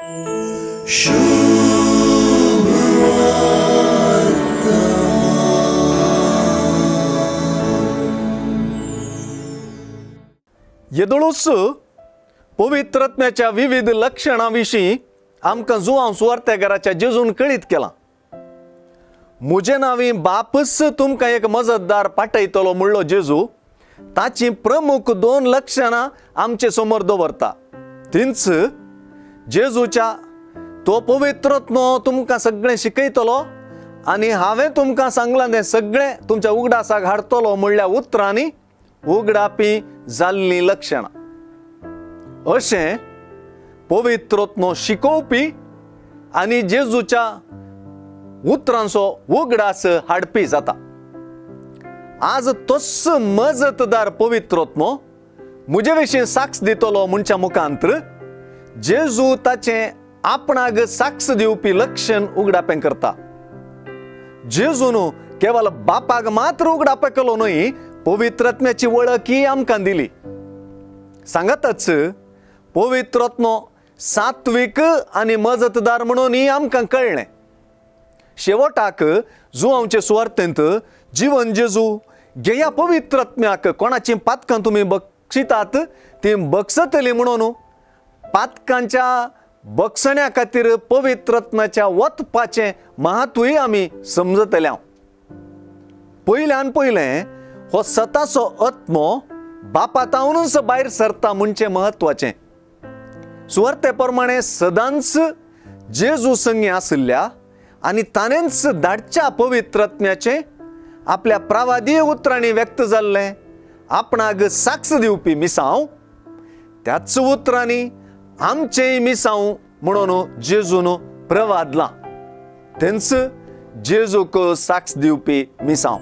येदोळूच पवित्रत्म्याच्या विविध लक्षणां विशीं आमकां जुवांव सुवार्तेगाराच्या जेजून कळीत केलां. म्हजे नांवी बापच तुमकां एक मजतदार पाठयतलो म्हणलो जेजू ताचीं प्रमुख दोन लक्षणां आमचे समोर दवरता. तींच जेजूच्या तो पवित्रत्मो तुमकां सगळें शिकयतलो आनी हांवें तुमकां सांगलां तें सगळें तुमच्या उगडासाक हाडटलो म्हणल्या उतरांनी उगडापी जाल्लीं लक्षणां. अशें पवित्रत्मो शिकोवपी आनी जेजूच्या उतरांचो उगडास हाडपी जाता. आज तोच मजतदार पवित्रत्मो म्हजे विशीं साक्ष दितलो म्हणच्या मुखांत्र जेजू ताचें आपणाक साक्ष दिवपी लक्षण उगडापें करता. जेजून केवल बापाक मात्र उगडापें केलो न्हय, पवित्रत्म्याची वळखी आमकां दिली. सांगातच पवित्रत्मो सात्वीक आनी मजतदार म्हणूनय आमकां कळ्ळें. शेवटाक जुवांवचे सुवार्थेंत जिवन जेजू घेया पवित्रत्म्याक कोणाचीं पातकां तुमी बक्षितात तीं बक्षतलीं म्हणून पातकांच्या बक्षण्या खातीर पवित्रत्म्याच्या वतपाचें महत्वूय आमी समजतले. पयल्यान पयलें हो सताचो आत्मो बापातावनूच भायर सरता म्हणचें म्हत्वाचें. सुवार्ते प्रमाणे सदांच जेजू संगी आशिल्ल्या आनी ताणेंच धाडच्या पवित्रत्म्याचें आपल्या प्रावादीय उतरांनी व्यक्त जाल्लें आपणाक साक्ष दिवपी मिसांव त्याच उतरांनी आमचेंय मिसांव म्हणून जेजून प्रवादलां. तेंच जेजूक साक्ष दिवपी मिसांव.